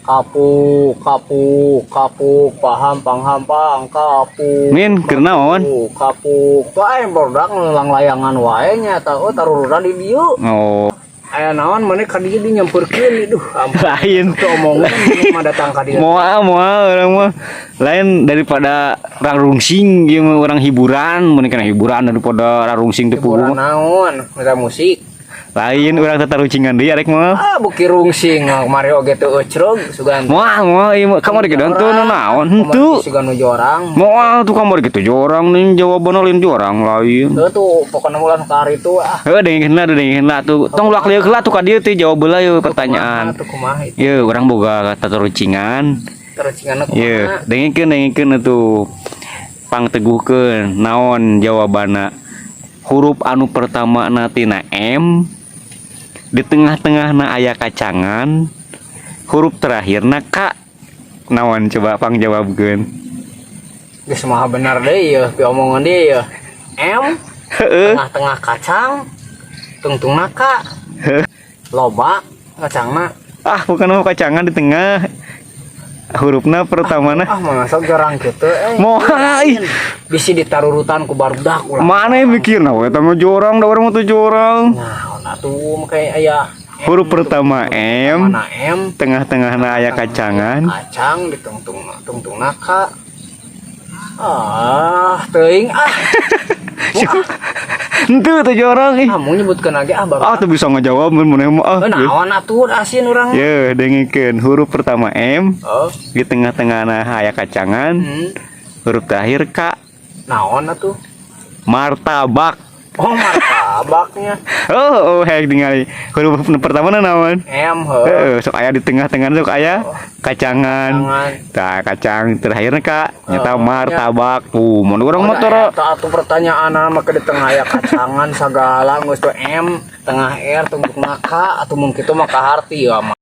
Kapuk, kapuk, kapuk, paham, panghampang, kapuk. Min, keur naon? Kapuk, kapuk. Tuh aya barudak ngelang layangan wae nya eta oh tarurudan di dieu. Oh, Aya naon maneh ka dieu dinyampeurkeun, duh ampun. Lain. Teu omongan mah datang ka dieu. Moal, moal urang mah. Lain daripada rarungsing ieu mah urang hiburan, mun kana hiburan daripada rarungsing teu Hiburan puguh mah. Naon? Minta musik. Lain, urang tatarucingan deui arek moal. Ah, buki rungsing kamari oge teu eucreug sugan. Moal, moal ieu mah kamari ge teu naon henteu. Sugan nu jorang. Moal tuh kamari gitu jorang nih jawabanna lain jorang lain. Heuh tuh pokona bulan kari itu ah. Heuh, dengekeun lah, dengekeun lah tuh. Tong ulak lieu heula tuh ka dieu teh jawab heula yeuh pertanyaan. Kumaha tuh, kumaha itu? Ye, urang boga tatarucingan. Tarucinganna kumaha? Ye, dengekeun, dengekeun atuh. Pangteguhkeun naon jawabanna. Huruf anu pertama tina M, di tengah-tengahna aya kacangan, huruf terakhirna K. Naon coba pangjawabkeun? Geus mah bener deui yeuh, pi omongan deui yeuh. M tengah-tengah kacang, tungtungna K. Loba kacangna. Ah, bukan mau kacangan di tengah. Hurufna pertamana. Ah, masa jorang kitu eh. Moal ih. Bisi ditarurutan ku barudak ulah. Mana yang mikir nah eta mah jorang da urang mah teu jorang. Nah, atuh make aya M, Huruf pertama M, mana M, tengah-tengahna aya kacangan. Kacang ditungtung tungtungna K. Ah, teuing ah. Henteu teu jorang ih. Ah, mau nyebutkeun lagi ah baru. Ah, teu bisa ngajawab mun maneh mah ah. Eh, naon atuh asin urang. Ye, dengekeun huruf pertama M, Oh. di tengah-tengahna aya kacangan, huruf terakhir K. Naon atuh? Martabak. Oh, martabaknya. Oh, hek ningali. Huruf pertama naon? M heuh. Heeh, sok aya di tengah-tengah sok aya kacangan. Kacangan. Tah, kacang terakhirna K, nyata Oh, martabak. Tuh, mun urang mah tara Eta atuh pertanyaan mah ke di tengah aya kacangan sagala geus teh M, tengah R tungtungna K atuh mun kitu mah kaharti ya mah.